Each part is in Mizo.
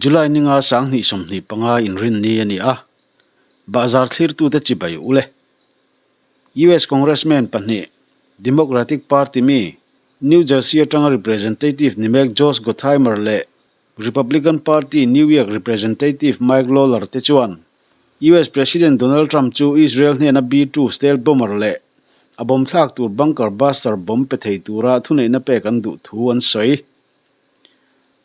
July ninga 2025 inrinni a ni a, bahzar thlirtute chibai u le. US Congressman pahnih, Democratic Party mi, New Jersey atanga Representative ni mek Josh Gottheimer leh Republican Party New York Representative Mike Lawler te chuan US President Donald Trump chu Israel hnena B-two stealth bomber leh a bomb thlak tur bunker buster bomb pe thei tura thuneihna pek an duh thu an sawi.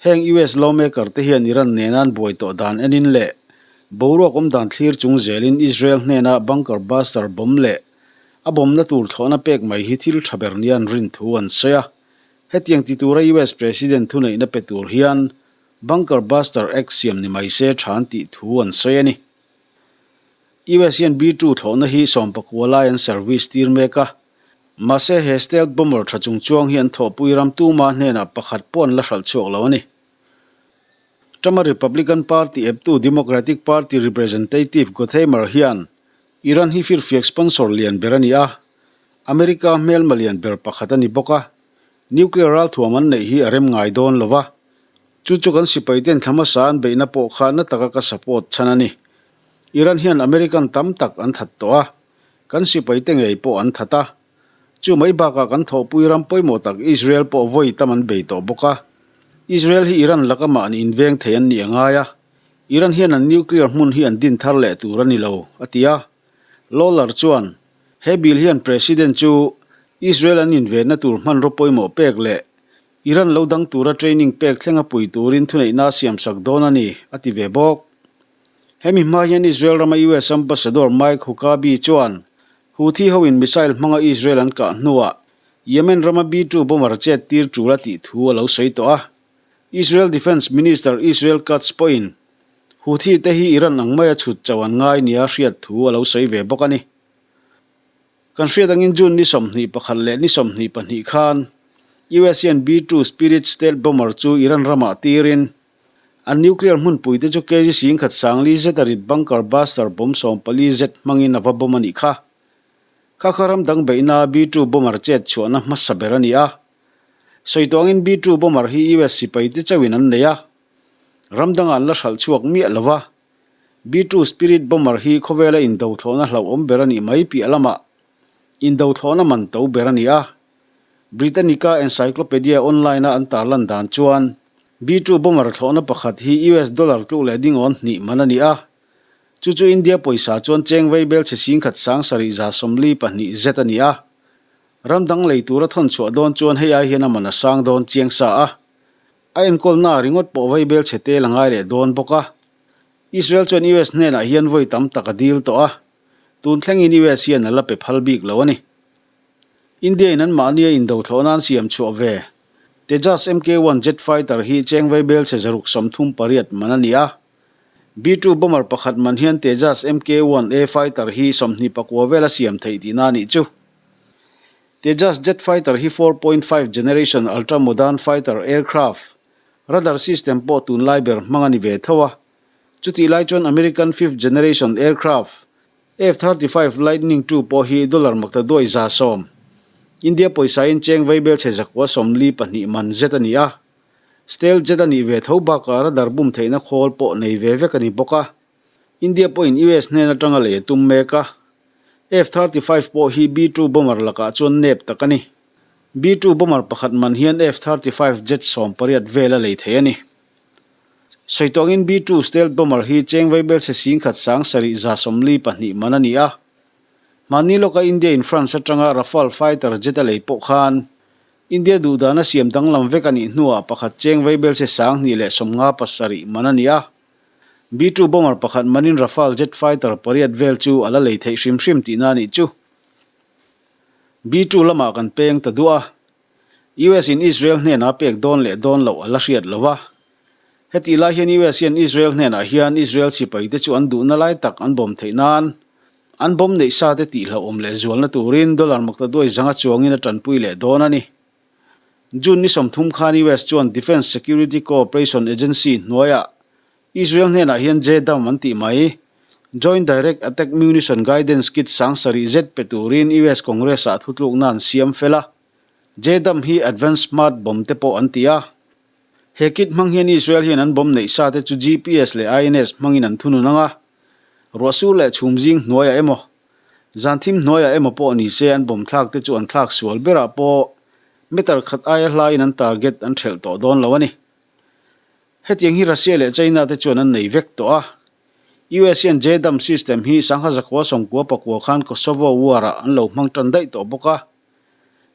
Heng US lawmaker te hian Iran nena an buai tawh dan enin leh boruak awm dan thlir chung zelin Israel hnena bunker buster bomb leh a bomna tur thlawhna pek mai hi thil tha ber nia an rin thu an sawi a. Hetiang ti tura US President thuneihna pe tur hian Bunker Buster Act siam ni mai se tha an tih thu an sawi a ni. US hian B-two thlawhna hi sawmpakua lai an service tir mek a. Mahse he stealth bomber tha chung chuang hi an thawhpui ram tuma hnenah pakhat pawh an la hralh chhuak lo a ni. Trump-a Republican Party eptu Democratic Party Representative Gottheimer hian Iran hi firfiak sponsor lian ber a ni a, America hmelma lian ber pakhat a ni bawk a, nuclear ralthuam an neih hi a rem ngai dawn lo va, chu chu kan sipaiten thla hmasa an beihna pawh kha na taka ka support chhan a ni. Iran hian American tam tak an that tawh a, Kan sipaite ngei pawh an that a, chu mai bakah kan thawhpui ram pawimawh tak Israel pawh vawi tam an bei tawh bawk a. Israel hi Iran laka mahni inveng thei an nih a ngai a, Iran hian an nuclear hmun hi an din thar leh tur a ni lo, a ti a. Lawler chuan, He bill hian President chu Israel an invenna tur hmanraw pawimawh pek leh Iran lo dang tura training pek thlenga pui turin thuneihna a siamsak dawn a ni, a ti ve bawk. Hemi hma hian Israel rama US Ambassador Mike Huckabee chuan Houthi hoin missile hmanga Israel an kah hnuah Yemen rama B-two bomber chet tir tul a tih thu a lo sawi tawh a. Israel Defence Minister Israel Katz pawhin Houthi te hi Iran ang maia chhut chauh an ngai nia hriat thu a lo sawi ve bawk a ni. Kan hriat angin June ni 21 leh ni 22 khan US hian B-two Spirit stealth bomber chu Iran ramah tirin An nuclear hmunpui te chu kg singkhat sangli zet a rit bunker buster bomb 14 zet hmangin a va bomb a nih kha. Kha kha ram dang beihna B-two bomber chet chhuahna hmasa ber a ni a. Sawi tawngin B-two bomber hi US sipai te chauhin an nei a. Ram dangah an la hralh chhuak miah lo va. B-two Spirit bomber hi khawvela indo thlawhna hlauhawm ber a nih mai piah lamah indo thlawhna man to ber a ni a. Britannica Encyclopedia online-a an tarlan dan chuan B-two bomber thlawhna pakhat hi US dollar tluk leh dingawn hnih man a ni a, chu chu India pawisa chuan cheng vei bel chhe singkhat 7242 zet a ni a. Ram dang lei tura thawn chhuah dawn chuan hei ai hian a man a sang dawn chiang sa a, a enkawlna ringawt pawh vei bel chhe tel a ngai leh dawn bawk a. Israel chuan US hnenah hian vawi tam tak a dil tawh a, tun thlengin US hian a la pe phal bik lo a ni. India in an mahnia indo thlawh nan siam chhuah ve. Tejas MK-one jet fighter hi cheng vei bel chhe 638 man a ni a. B-two bomber pakhat man hian Tejas MK-one A fighter hi 29 vel a siam theih tihna a nih chu. Tejas jet fighter hi 4.5 generation ultra modern fighter aircraft, radar system pawh tunlai ber hmang a ni ve tho a. Chutih lai chuan American fifth generation aircraft, F-thirty-five Lightning ii pawh hi dollar makta duai 110, India pawisain cheng vei bel chhe 942 man zet a ni a. Stealth jet a nih ve tho bakah radar bum theihna khawl pawh nei ve vek a ni bawk a. India pawhin US hnen atanga lei a tum mek a. F-thirty-five pawh hi B-two bomber lakah chuan nep tak a ni. B-two bomber pakhat man hian F-thirty-five jet 18 vel a lei thei a ni. Sawi tawngin B-two stealth bomber hi cheng vaibel chhe singkhat 7142 man a ni a. Hmanni lawka India in France atanga Rafale fighter jet a lei pawh khan India duhdana siam danglam vek a nih hnuah pakhat cheng vaibel chhe 257 man a ni a. B-two bomber pakhat manin Rafale jet fighter pariat vel chu a la lei theih hrim hrim tihna a nih chu. B-two lamah kan peng ta duah a. US in Israel hnenah pek dawn leh dawn loh a la hriat lo a. Hetih lai hian US hian Israel hnenah hian Israel sipai te chu an duhna lai tak an bawm theih nan an bawm neih sa te tih hlauhawm leh zualna turin dollar makta duai zanga chuangin a tanpui leh dawn a ni. June ni 30 khan US chuan Defence Security Cooperation Agency hnuaiah Israel hnenah hian JDAM an tih mai, Joint Direct Attack Munition Guidance Kit 7000 zet pe turin US Congress-ah thutlukna an siam fel a. JDAM hi Advanced Smart Bomb te pawh an ti a. He kit hmang hian Israel hian an bomb neih sa te chu GPS leh INS hmangin an thunun ang a, ruah sur leh chhum zing hnuaiah emaw, zan thim hnuaiah emaw pawh ni se an bomb thlak te chu an thlak sual berah pawh meter khat aia hlaiin an target an thelh tawh dawn lo a ni. Hetiang hi Russia leh China te chuan an nei vek tawh a. US hian JDAM system hi sangha zakua sawmkua pakua khan Kosovo war-ah an lo hmang tan daih tawh bawk a.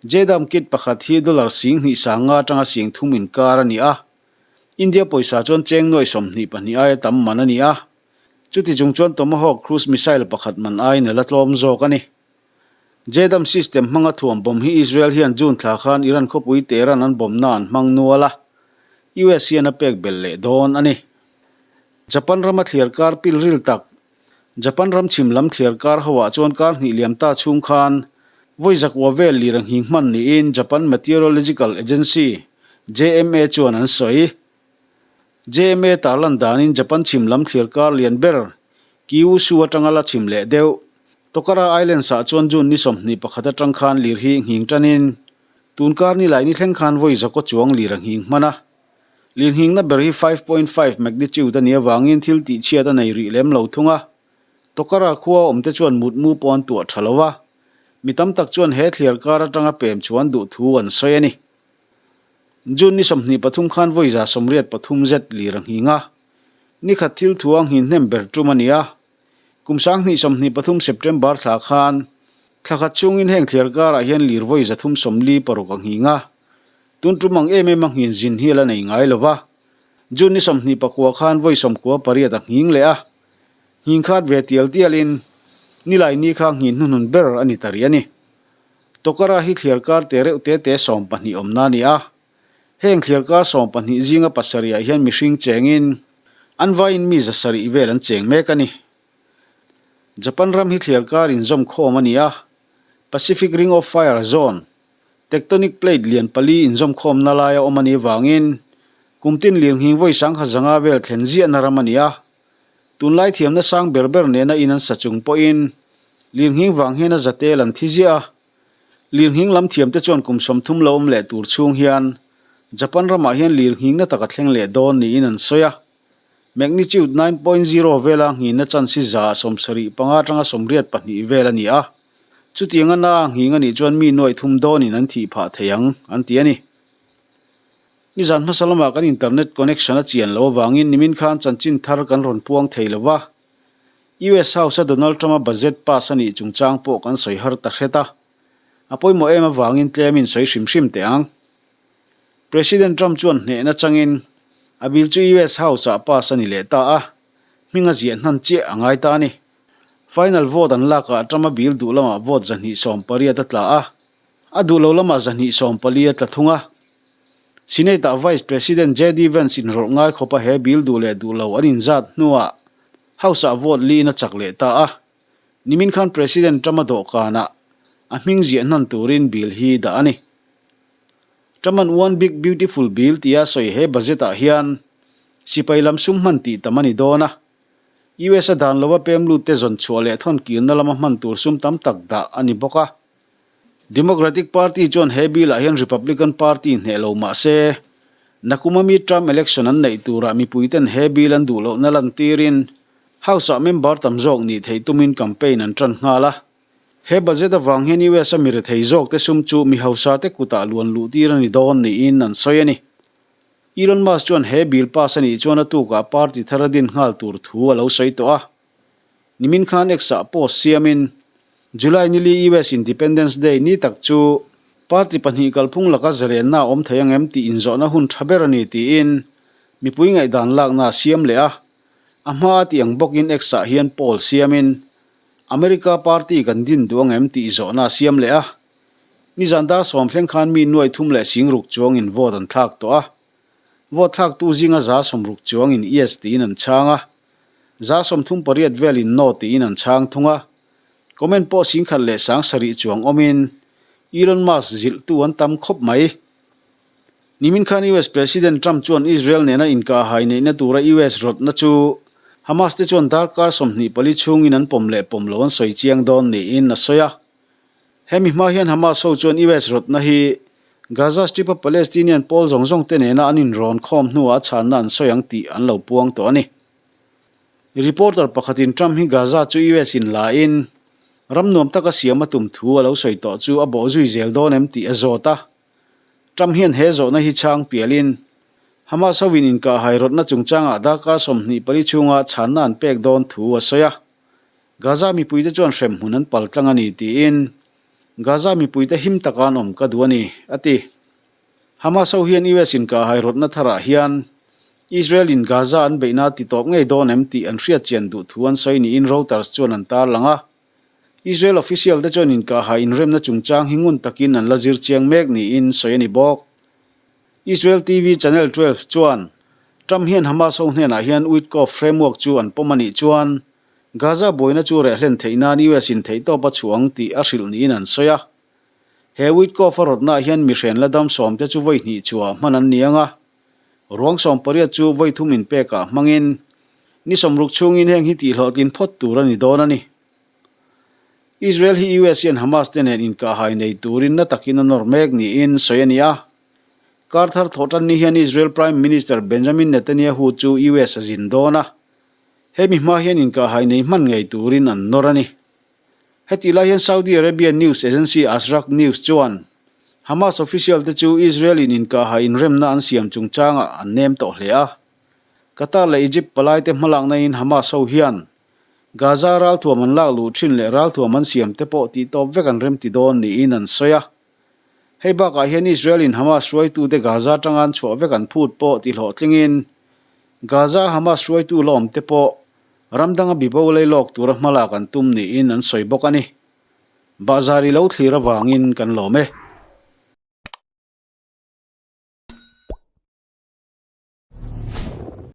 JDAM kit pakhat hi dollar sing hnih sanga atanga sing thum inkar a ni a. India pawisa chuan cheng nuai 22 aia tam man a ni a. Chuti chung chuan Tomahawk cruise missile pakhat man aiin a la tlawm zawk a ni. JDAM system hmanga thuam bomb hi Israel hian June thla khan Iran khawpui Tehran an bomb na an hmang nual a, US hian a pek belh leh dawn a ni. Japan rama thliar kar pil ril tak, Japan ram chhim lam thliar kar hoah chuan kar hnih liam ta chhung khan vawi zakua vel lir a nghing hman niin Japan Meteorological Agency, JMA, chuan an sawi. JMA tarlan danin Japan chhim lam thliar kar lian ber Kyushu atanga la chhim leh deuh. Tokara Islands ah chuan June ni 21 atang khan lir hi nghing tanin tun kar ni lai ni thleng khan vawi zakaw chuang lir a nghing hman a. Lir nghingna ber hi 5.5 magnitude a nih avangin thil tihchhiat a nei rih lem lo thung a. Tokara khua awm te chuan mutmu pawh an tuah tha lo a. Mi tam tak chuan he thliar kar atanga pem chuan duh thu an sawi a ni. June ni 23 khan vawi 183 zet lir a nghing a. Ni khat thil thu a nghin hnem ber tum a ni a. Kum 2023 September thla khan thla khat chhungin heng thliar karah hian lir vawi 346 a nghing a. Tun tum ang em em a nghin zin hi a la nei ngai lo va. June ni 29 khan vawi 98 a nghing leh a. Nghing khat ve tial tialin nilai ni kha nghin hnuhnun ber a ni ta rih a ni. Tokara hi thliar kar te reuh te te 12 awmna a ni a. Heng thliar kar 12 zinga pasarihah hian mihring chengin an vaiin mi 700 vel an cheng mek a ni. Japan ram hi thliar kar inzawm khawm a ni a. Pacific Ring of Fire zone, tectonic plate lian pali inzawm khawmna laia awm a nih avangin kum tin lirnghing vawi 1005 vel thlen ziahna ram a ni a. Tunlai thiamna sang ber ber nena in an sa chung pawhin lirnghing vang hian a zatel an thi ziah a. Lirnghing lam thiamte chuan kum 30 lo awm leh tur chhung hian Japan ramah hian lirnghingna tak a thleng leh dawn niin an sawi a. Magnitude 9.0 vela nghinna chance hi 75% atanga 82 vel a ni a. Chutianga na nghing a nih chuan mi nuaih thum dawnin an thih phah thei ang, an ti a ni. Nizan hmasa lamah kan internet connection a chian loh avangin nimin khan chanchin thar kan rawn puang thei lo va. US House-a Donald Trump-a budget pass a nih chungchang pawh kan sawi har ta hret a. A pawimawh em avangin tlemin sawi hrim hrim teh ang. President Trump chuan hnehna changin a bill chu US House-ah pass a ni leh ta a, hming a ziah hnan chiah a ngai ta a ni. Final vote an lakah Trump-a bill duh lamah vote 280 a tla a, a duh lo lamah 240 a tla thung a. Senate-ah Vice President JD Vance inrawlh ngai khawpa he bill duh leh duh lo an inzat hnuah House-ah vote liin a chak leh ta a. Nimin khan President Trump-a dawhkanah a hming ziah hnan turin bill hi dah a ni. Trump-a'n One Big Beautiful Bill tia sawi he budget-ah hian sipai lam sum hman tih tam a ni dawn a. US-a dan lova pem lutte zawn chhuah leh thawn kirna lama hman tur sum tam tak dah a ni bawk a. Democratic Party chuan he bill-ah hian Republican Party hneh lo mah se, nakuma midterm election an neih turah mipuiten he bill an duh lohna lantirin House-ah member tam zawk nih theih tumin campaign an tan nghal a. He budget avang hian US-a mi rethei zawkte sum chu mi hausate kutah luan luh tir a ni dawn niin an sawi a ni. Elon Musk chuan he bill pass a nih chuan a tukah party thar a din nghal tur thu a lo sawi tawh a. Nimin khan X-ah post siamin, July nili US Independence Day ni tak chu party pahnih kalphung laka zalenna a awm thei ang em tih inzawhna hun tha ber a ni tiin mipui ngaihdan lakna a siam leh a. A hma a tih ang bawkin X-ah hian poll siamin, America party kan din duh ang em tih zawhna a siam leh a. Nizan dar sawm thleng khan mi nuai thum leh sing ruk chuangin vote an thlak tawh a. Vote thlaktu zinga 60% chuangin yes tiin an chhang a. 38% velin no tiin an chhang thung a. Comment pawh 10,007 chuang awmin Elon Musk zilhtu an tam khawp mai. Nimin khan US President Trump chuan Israel nena inkahhai neihna tura US rawtna chu Hamas te chuan darkar 24 chhungin an pawm leh pawm lo an sawi chiang dawn niin a sawi a. Hemi hma hian Hamas ho chuan US rawtna hi Gaza Strip-a Palestinian pawl zawng zawng te nena an inrawn khawm hnuah a chhanna an sawi ang tih an lo puang tawh a ni. Reporter pakhatin Trump hi Gaza chu US in la in ram nuam taka siam a tum thu a lo sawi tawh chu a bawh zui zel dawn em tih a zawt a. Trump hian he zawhna hi chhang pialin Hamas hoin inkahhai rawtna chungchangah darkar 24 chhunga chhanna an pek dawn thu a sawi a. Gaza mipuite chuan hremhmun an pal tlang a ni tiin Gaza mipuite him taka an awm ka duh a ni, a ti. Hamas ho hian US inkahhai rawtna tharah hian Israel in Gaza an beihna ti tawp ngei dawn em tih an hriat chian duh thu an sawi niin Reuters chuan an tarlang a. Israel official te chuan inkahhai inremna chungchang hi ngun takin an la zir chiang mek niin sawi a ni bawk. Israel TV Channel 12 chuan Trump hian Hamas ho hnenah hian Witkoff framework chu an pawm a nih chuan Gaza buaina chu reh hlen theih nan US in theihtawp a chhuah ang tih a hrilh niin an sawi a. He Witkoff-a rawtnaah hian mihren la dam sawmte chu vawi hnih chhuah hman an ni ang a. Ruang 80 chu vawi thum inpekah hmangin ni 60 chhungin heng hi tihhlawhtlin phawt tur a ni dawn a ni. Israel hi US hian Hamas te nen inkahhai nei turin na takin a nawr mek niin sawi a ni a. Kar thar thawh tan ni hian Israel Prime Minister Benjamin Netanyahu chu US a zin dawn a. Hemi hma hian inkahhai nei hman ngei turin an nawr a ni. Hetih lai hian Saudi Arabia news agency Ashraq News chuan Hamas official te chu Israel in inkahhai inremna an siam chungchangah an nem tawh hle a. Qatar leh Egypt palaite hmalakna in Hamas ho hian Gaza ralthuam an lak luh thin leh ralthuam an siam te pawh tihtawp vek an remti dawn niin an sawi a. Hei bakah hian Israel in Hamas hruaitute Gaza atanga an chhuah vek an phut pawh tihlawhtlingin Gaza Hamas hruaitu la awm te pawh ram danga bibo lei lawk tura hmalak an tum niin an sawi bawk a ni. Bahzar i lo thlir avangin kan lawm e.